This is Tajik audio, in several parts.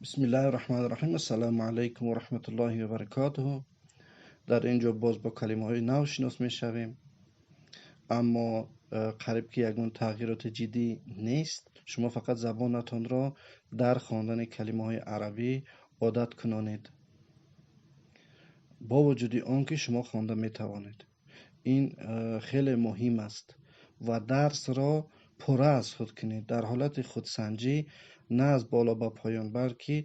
Бисмиллаҳи раҳмони раҳим. Ассалому алайкум ва раҳматуллоҳи ва баракотуҳу. Дар ин ҷо боз бо калимаҳои нав шинос мешавем, аммо қариб ки ягон тағйироти ҷиддӣ нест. Шумо фақат забонатонро дар хондани калимаҳои арабӣ одат кунонед, бо вуҷуди он ки шумо хонда метавонед. Ин хеле муҳим аст ва дарсро пурра аз худ кунед. Дар ҳолати худсанҷӣ на аз боло ба поён, балки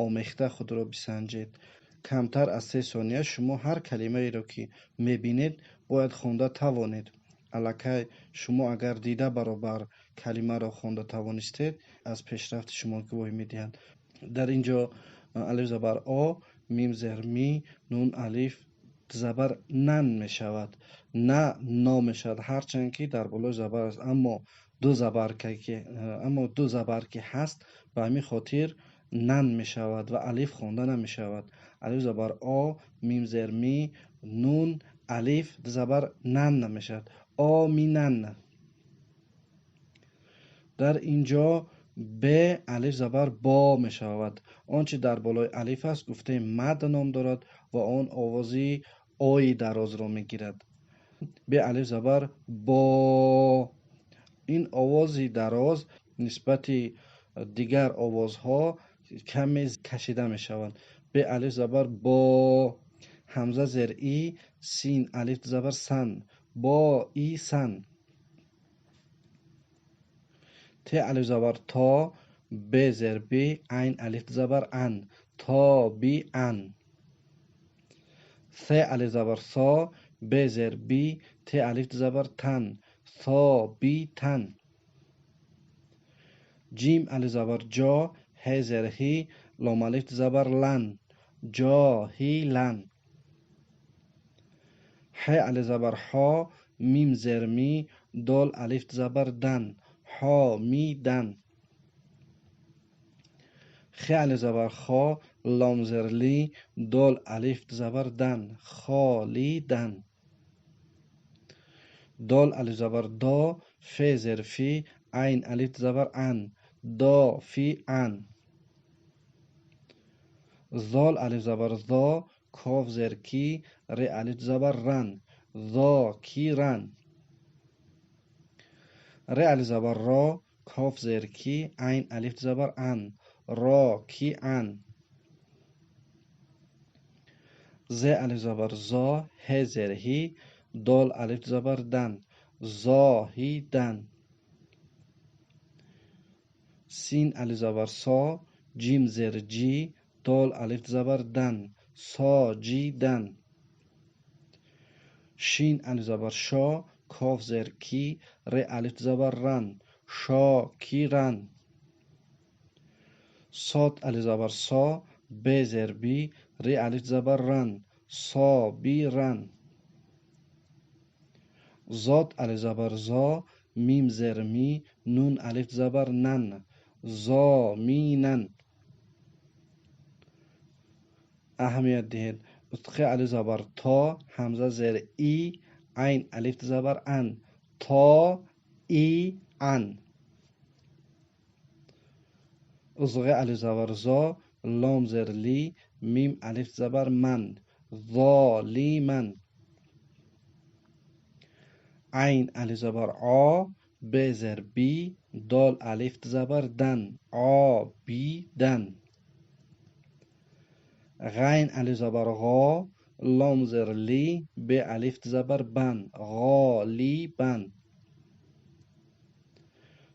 омехта худро бисанҷед. Камтар аз 3 сония шумо ҳар калимаеро ки мебинед, бояд хонда тавонед. Аллакай шумо агар дида баробар калимаро хонда тавонистед, аз пешрафти шумо гувоҳӣ медиҳанд. Дар ин ҷо алиф забар о, мим зер ми, нун алиф забар нан мешавад, на но мешавад, ҳарчанд ки дар болои забар аст, аммо ду забар ки, аммо ду забар ки ҳаст, ба ҳамин хотир нан мешавад ва алиф хонда намешавад. Алиф забар о, мим зер ми, нун алиф забар нан намешавад, оминан. Дар ин ҷо б алиф забар бо мешавад. Он чи дар болои алиф аст, гуфтем, мад ном дорад ва он овози ои дарозро мегирад. Б алиф забар бо. Ин овози дароз нисбати дигар овозҳо каме кашида мешавад. Б алиф забар бо, ҳамза зер и, син алиф забар сан, бо и сан. Т алиф забар то, б зер би, айн алиф забар ан, то би ан. С алиф забар со, б зер би, т алиф забар тан, со би тан. Ҷим алиф забар ҷо, ҳ зер ҳи, лом алиф забар лан, ҷо ҳи лан. Ҳ алиф забар ҳо, мим зер ми, дол алиф забар дан, ҳо ми дан. Х алиф забар хо, лом зер ли, дол алиф забар дан, хо ли дан. Дол алиф забар до, фе зер фи, айн алиф забар ан, до фи ан. Зол алиф забар зо, коф зер ки, ре алиф забар ран, зо ки ран. Ре алиф забар ро, коф зер ки, айн алиф забар ан, ро ки ан. Зе алиф забар зо, ҳе зер ҳи, дол алиф забар дан, зо ҳи дан. Син алиф забар со, ҷим зер ҷи, дол алиф забар дан, со ҷи дан. Шин алиф забар шо, коф зер ки, ре алиф забар ран, шо ки ран. Сод алиф забар со, б зер би, ре алиф забар ран, со би ран. Зод алиф забар зо, мим зер ми, нун алиф забар нан, зо ми нан. Аҳамият диҳед. Утқи алиф забар то, ҳамза зер и, айн алиф забар ан, то и ан. Узғи алиф забар зо, лом зер ли, мим алиф забар ман, зо ли ман. Айн алиф забар о, б зер би, дол алиф забар дан, о би дан. Ғайн алиф забар ғо, лом зер ли, б алиф забар бан, ғо ли бан.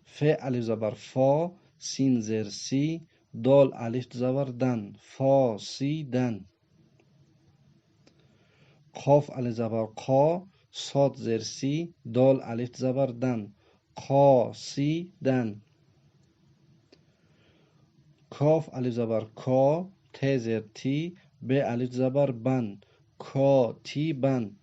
Ф алиф забар фо, син зер си, дол алиф забар дан, фо си дан. Қоф алиф забар қо, сод зер си, дол алиф забар дан, қо си дан. Коф алиф забар ко, т зер ти, б алиф забар бан, ко ти бан.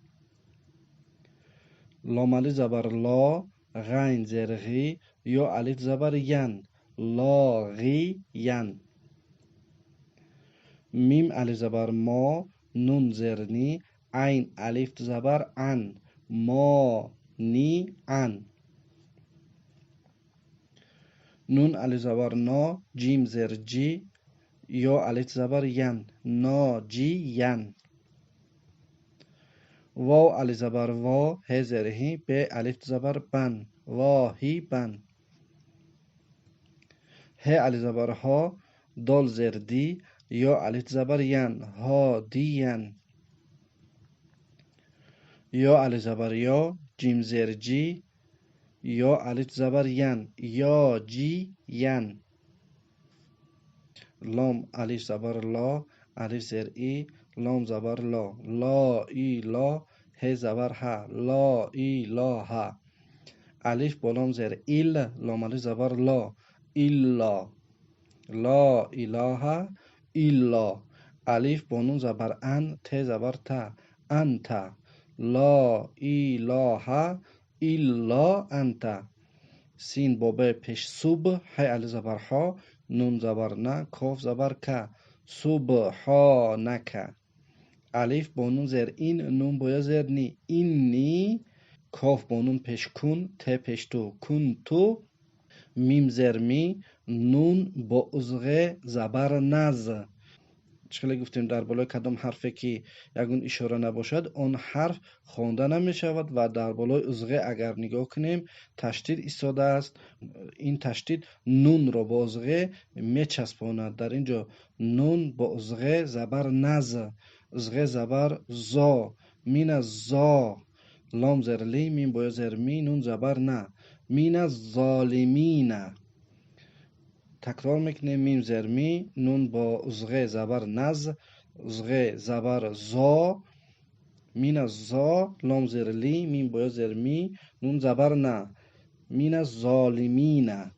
Лом алиф забар ло, ғайн зер ғи, ё алиф забар ян, ло ғи ян. Мим алиф забар мо, нун зер ни, айн алиф забар ан, мо ни ан. Нун алиф забар но, ҷим зер ҷи, ё алиф забар ян, ноҷиян. Вов алиф забар во, ҳе зери ҳи, бе алиф забар бан, воҳибан. Ҳе алиф забар ҳо, дол зер ди, ё алиф забар ян, ҳодиян. Ё алиф забар ё, ҷим зер ҷи, ё алиф забар ян, ё ҷи ян. Лом алиф забар ло, алиф зер и, лом забар ло, ло и ло, ҳе забар ҳа, ло и ло ҳа. Алиф бо лом зер ил, лом алиф забар ло, илло, ло илоҳа илло. Алиф бо нун забар ан, те забар та, анта, ло илоҳа илло анта. Син бо б пеш суб, ҳе алиф забар ҳо, нун забар на, коф забар ка, субҳонака. Алиф бо нун зер ин, нун бо ё зер ни, инни, коф бо нун пеш кун, те пеш ту, кунту, мим зер ми, нун бо узғе забар наз. Чӣ хеле гуфтем, дар болои кадом ҳарфе ки ягон ишора набошад, он ҳарф хонда намешавад ва дар болои узғе агар нигоҳ кунем, ташдид истодааст. Ин ташдид нунро бо узғе мечаспонад. Дар ин ҷо нун бо узғе забар наз, узғе забар зо, мина зо, лом зер ли, мим бо ё зер ми, нун забар на, мина золимина. Такрор мекунем: мим зер ми, нун бо узғе забар наз, узғе забар зо, мина зо, лом зер ли, мим бо ё зер ми, нун забар на, мина золимина.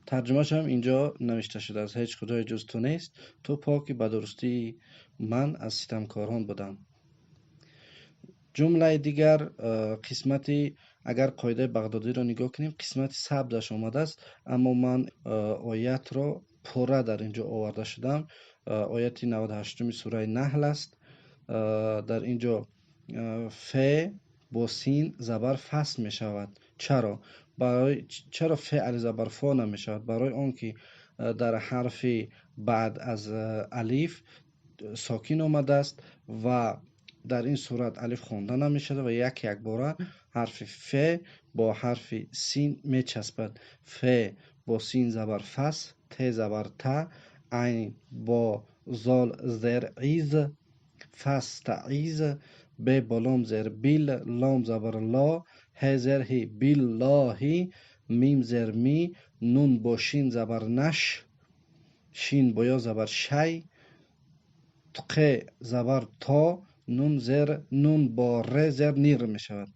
Тарҷумааш ҳам инҷо навишта шудааст: ҳеҷ худое ҷуз ту нест, ту поки, ба дурустии ман аз ситамкорон будам. Ҷумлаи дигар, қисмати агар қоидаи Бағдодиро нигоҳ кунем, қисмати сабзаш омадааст, аммо ман оятро пурра дар ин ҷо оварда шудам. Ояти 98-уми сураи Наҳл аст. Дар ин ҷо фе бо син забар фас мешавад. Чаро? Барои чаро фе алиф забар фо намешавад? Барои он ки дар ҳарфи баъд аз алиф сокин омадааст ва дар ин сурат алиф хонда намешавад ва як якбора ҳарфи фе бо ҳарфи син мечаспад. Фе бо син забар фас, те забар та, айн бо зол зер из, фастаиз, бе бо лом зер бил, лом забар ло, ҳе зер ҳи, биллоҳи, мим зер ми, нун бо шин забар наш, шин бо ё забар шай, тқе забар то, нун зер нун бо ре зер нир мешавад.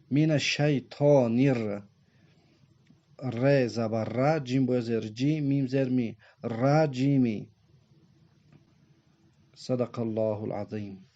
Мина шайтонир, ре забар ра, ҷим бо ё зер ҷи, мим зер ми, раҷими. Садақаллоҳул азим.